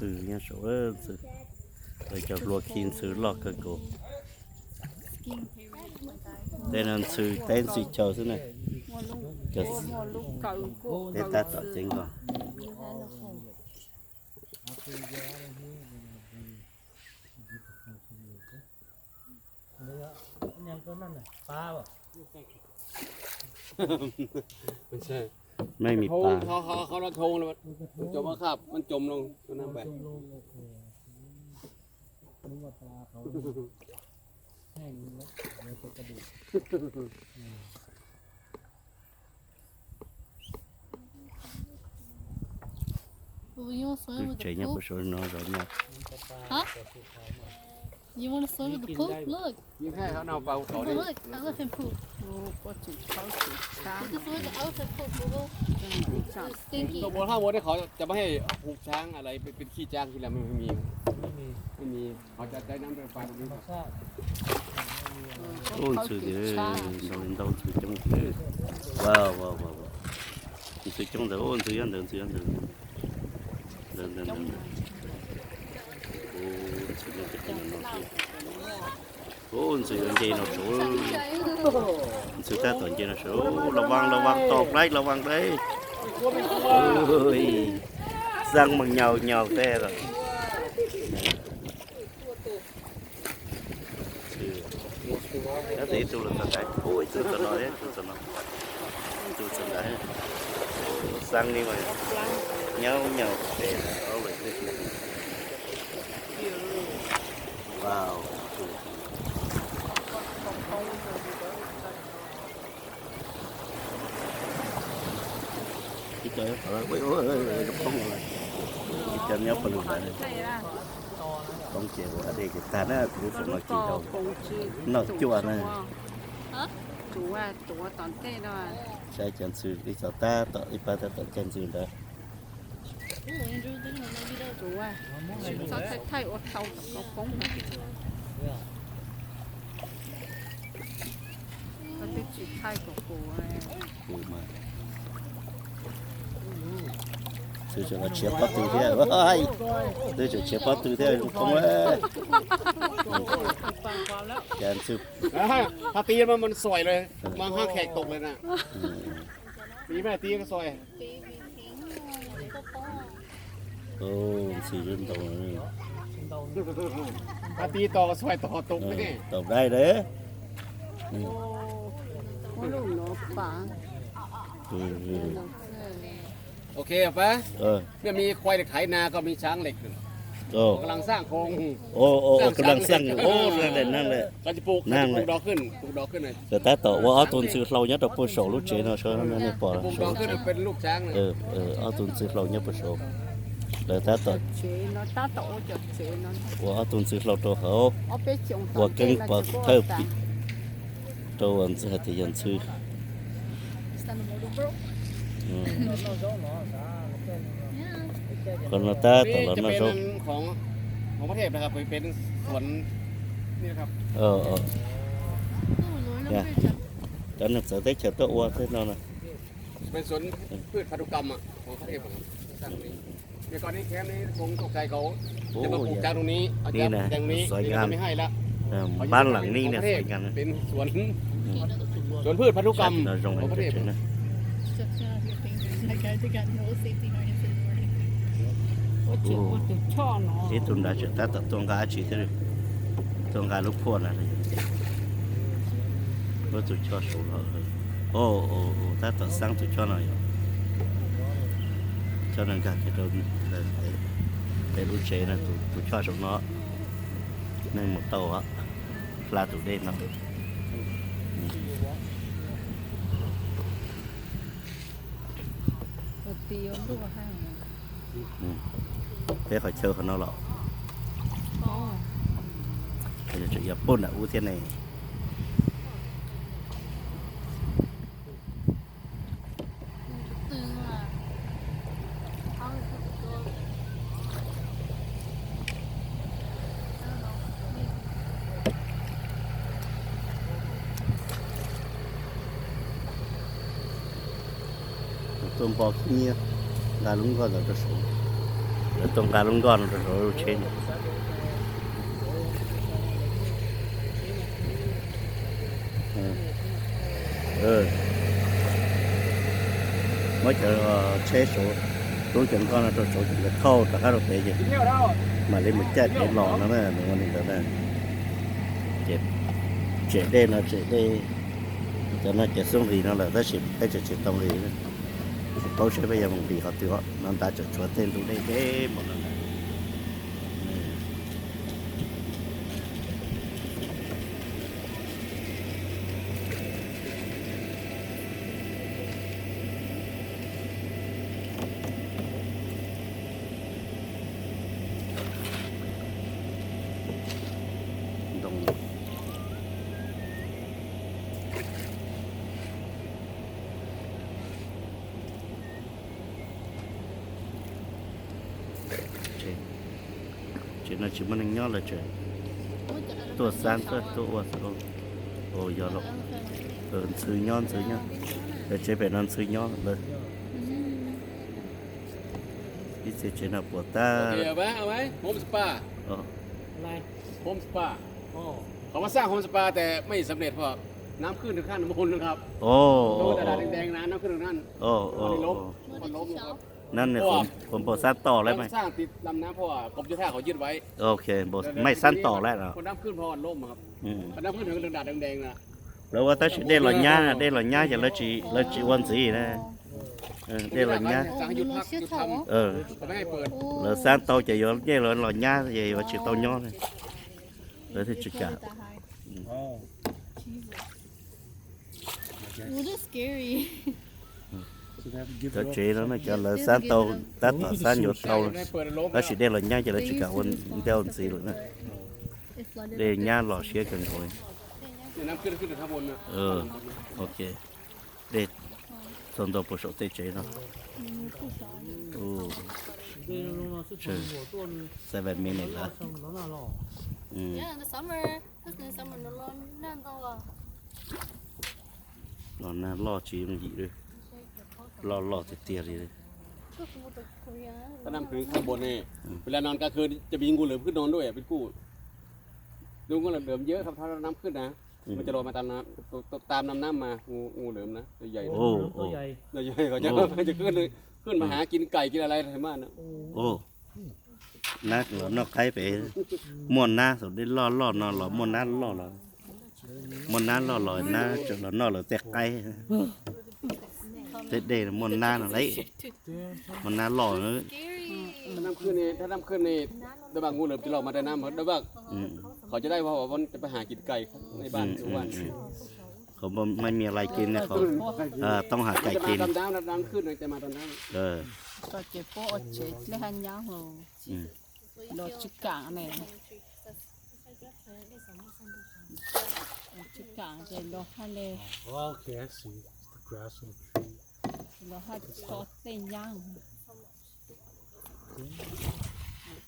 Ntxhw nyob saum, ntxhw, cov hlua khi ntxhw loj kawg nkaus. Tej no ntxhw teb ntxhw chaw xwb na. Tej tab tom ceev ko. Meej mis pas. มันจมแล้วครับ มันจมลงตัวนั้นไป Lub tsev nyob puag saum no zov nyuj. You want to swim with the poop? Look. นี่แค่เขาเอาปลาภูเขานี่ Look, elephant poop. This is where the elephant poop will go. It's stinky. ตกบนข้างบนนี่เขาจะไม่ให้ผูกช้างอะไร เป็นเป็นขี้ช้างที่แล้วไม่มี ไม่มี เขาจะใช้น้ำประปาตรงนี้ครับ Ub, ntxhw tiag, ntau li ntau ntxhw coob tiag. Wow, wow, wow, wow. Ntxhw coob ntawd, ub, ntxhw nyob ntawd, ntxhw nyob ntawd. Ntawd, ntawd, ntawd, ntawd. Ub, ntxhw nyob rau qhov no xwb. Ub, ntxhw yuav nce no saud. Ntxhw tab tom nce no saud. Los vaaj, los vaaj, tos dlaib, los vaaj dlaib. Ui, xaa moog nyaus nyaus tej lawm. Tab sis ib tug los txog ntawd, ib tug txog no, ib tug txog no, ib tug txog ntawd. Xaa li mas nyaus nyaus tes lawm. Wow. Ib co nyob pov lug, ib co nyob pov lug ntawd. Poob ces ua dej ces tag na, kuv lub xov no kis rau noj cuaj na. Saib cov ntxhw ib txog tab tom ib pab tab tom caij ntxhw ntawd. Ntxhw tseem tshiav pob tw thiab, ntxhw tseem tshiav pob tw thiab zoo poob. Cas ntxhw, ถ้าตีมันมันสวยเลย มันห้างแขกตกเลยนะ ตีไม่ตีก็สวย Ntxhw zoo ntau. ถ้าตีต่อก็สวยต่อตก Tau dai lawm. โอเคปะ เนี่ยมีควายไถนาก็มีช้างเหล็กอยู่ กำลังสร้างโครง กำลังสร้างอยู่ โอ้ นั่นแหละ นั่นแหละ ก็จะปลูก นั่นแหละ ปลูกดอกขึ้น ปลูกดอกขึ้น Ces tab tom ua ob tug ntxhw hlau nyob rau puag saum lub tsev no, nej pom, ปลูกดอกขึ้นเป็นลูกช้างเลย ob tug ntxhw hlau nyob puag saum. Lawv tab tom ua ob tug ntxhw hlau rau hauv, ua keeb pov thawj pim rau uas hais tias yog ntxhw. Qhov no tab tom los noj zaub. Cov neeg txawv teb chaws tuaj ua tej no na. เป็นสวนพืชพันธุกรรมอะ ของประเทศผม เนี่ย ตอนนี้แคมป์นี้คงตกใจเขา จะมาปลูกช้างตรงนี้ เอาช้างปลูกแตงตรงนี้ นี่นะ สวยงาม นี่เขาไม่ให้แล้ว บ้านหลังนี้เนี่ย สวยงามนะ เป็นสวน สวนพืชพันธุกรรม ของประเทศผม Ib tug nrad tseem tab tom tuaj nqa dab tsi thiab, tuaj nqa lub phuaj na. Muab tus choj saud los, tab tom xaab tus choj no yog, choj no nkag kiag rau pem lub tsev no, tus choj saum no, neeg mus tau hla tus dej no. Peb qhov chaw qhov no los, tseem yuav poob nram ub thiab ne. Tuaj npo khib nyiab, nqa lub nkoj ntawd rau saud. Lawv tuaj nqa lub nkoj no rau saum lub tsheb no. Muab cov tsheb saum, rub cov nkoj no rau saum ces nkawd thauj rov qab rau pem ces mam li mus caij pem los no na, nws ua li ntawd na. Ces tsev dej no tsev dej, cov no ces xub nqis no lawm tab sis peb tseem tsis tau nqis, tsis paub seb peb yuav mus nqis qhov twg os. No nrad tseem tshuav tej ntug dej deb npaum no na. Ntoo. Tsev no tsis muaj neeg nyob lawm, tseem tuaj xab xwb, tuaj ua xwb. Yog los, ntxhw nyob, ntxhw nyob. Lawv tsev pem no ntxhw nyob lawm. Ib txhia tsev no puas tag.เขามาสร้างโฮมสปาแต่ไม่สำเร็จเพราะน้ำขึ้นถึงขั้นบนนะครับ โอ้ ดูกระดาษแดงๆนะ น้ำขึ้นถึงนั่น โอ้ โอ้ ล้ม โอ้ มันล้มนะครับ นั่นเนี่ยผมผมบอกสร้างต่อแล้วไหม สร้างติดลำน้ำเพราะว่ากรมเจ้าท่าเขายึดไว้ โอเค บอกไม่สร้างต่อแล้วเหรอ พอน้ำขึ้นพอมันล้มอะครับ อืม พอน้ำขึ้นถึงกระดาษแดงๆนะ แล้วว่าถ้าสิได้หล่อหญ้าได้หล่อหญ้าอย่างเราจีเราจีวันสีนะ เออ ได้หล่อหญ้า สั่งให้หยุดพักหยุดทำ เออ เขาไม่ให้เปิด แล้วสร้างเตาจะยอมเนี่ยเราหล่อหญ้าจะว่าสิเตาย้อนเลย แล้วที่จะกะ Ooh, that's scary. Cov tsev no na cov lawv xab tau tab tom xab nyuav tau, tab sis dej los nyab ces lawv tsis kam ua ntej ua ntxiv lawm na. Dej nyab los siab kawg nkaus li. Dej txog ntua puag saum tej tsev no. Seven minutes lawm. Los nag loj tsis yooj yim li, loj loj tiag tiag li. ถ้าน้ำขึ้นข้างบนนี่ เวลานอนกลางคืนจะมีงูเหลือมขึ้นนอนด้วยอ่ะ เป็นคู่ ดูงูเหลือมเยอะครับ ถ้าน้ำขึ้นนะ มันจะลอยมาตามน้ำ ตามลำน้ำมา งู งูเหลือมนะ ใหญ่ๆ โอ้ ตัวใหญ่ ตัวใหญ่ เขาจะ โอ้ เขาจะขึ้นเลย ขึ้นมาหากินไก่กินอะไรแถวบ้านนะ โอ้ nab los noj qaib pem, muaj nab xav dej loj loj no los muaj nab loj los, muaj nab loj los nab tseem los noj lawv tej qaib. Tej dej muaj nab no lauj, muaj nab loj na. ถ้าน้ำขึ้นนี่ ถ้าน้ำขึ้นนี่ ระวังงูเหลือมจะลอยมาแต่น้ำ ระวัง เขาจะได้ เพราะว่ามันจะไปหากินไก่ในบ้านทุกวัน เขาไม่มีอะไรกินเนี่ย เขาต้องหาไก่กิน น้ำน้ำขึ้นจะมาตอนนั้น Koj ces puab ua tsev dlej haj nyab los, los tsis kam ne, tsis kam ces los haj le, los haj tso tej nyab.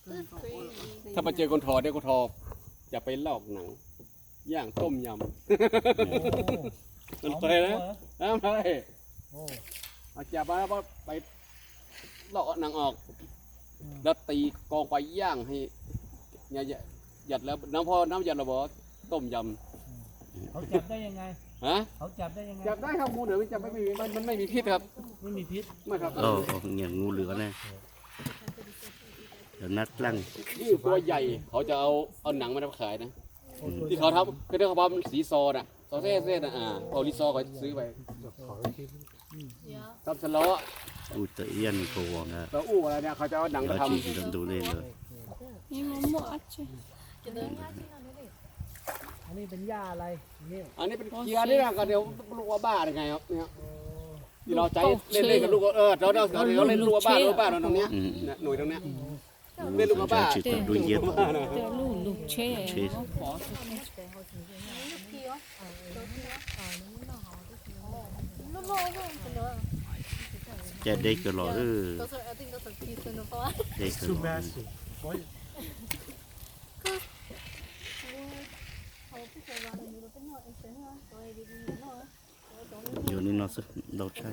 That's crazy. ถ้าไปเจอคนถอดเนี่ย คนถอดจะไปลอกหนัง ย่างต้มยำ มันเคยนะ ไม่ เอาจับมาแล้วก็ไปลอกเอาหนังออก แล้วตีกองไฟย่างให้ หยัดแล้ว น้ำพอน้ำหยัดแล้วบอก ต้มยำ เขาจับได้ยังไง ฮะ เขาจับได้ยังไง จับได้ครับ งูเหลือมมันจับไม่มี มันมันไม่มีพิษครับ ไม่มีพิษ ไม่ครับ Ov, nyiam ngu lwm ne, nab dlaaj. ยิ่งตัวใหญ่ เขาจะเอาเอาหนังมันมาขายนะ ที่เขาทำ คือที่เขาทำสีซอน่ะ ซอเส้นเส้นน่ะ อ่า เอารีซอเขาซื้อไป ทำสะเลาะ Ub, tawm ib yam nkaus na, เขาอู้อะไรเนี่ย เขาจะเอาหนังมาทำ tsis ntu ntu li lawm. อันนี้เป็นหญ้าอะไร อันนี้เป็นเกียร์นี่นะ ก็เดี๋ยวลูกว่าบ้ายังไงครับเนี่ย ที่เราใช้เล่นเล่นกับลูก เออ เราเราเราเล่นลูกว่าบ้า ลูกว่าบ้าเราตรงเนี้ย อืม เนี่ย หน่วยตรงเนี้ย เล่นลูกว่าบ้า Tsis tawm dub nciab thaum tsheb. Cas deb kawg los, deb kawg los. Yuav li no xwb, ntau tshaj.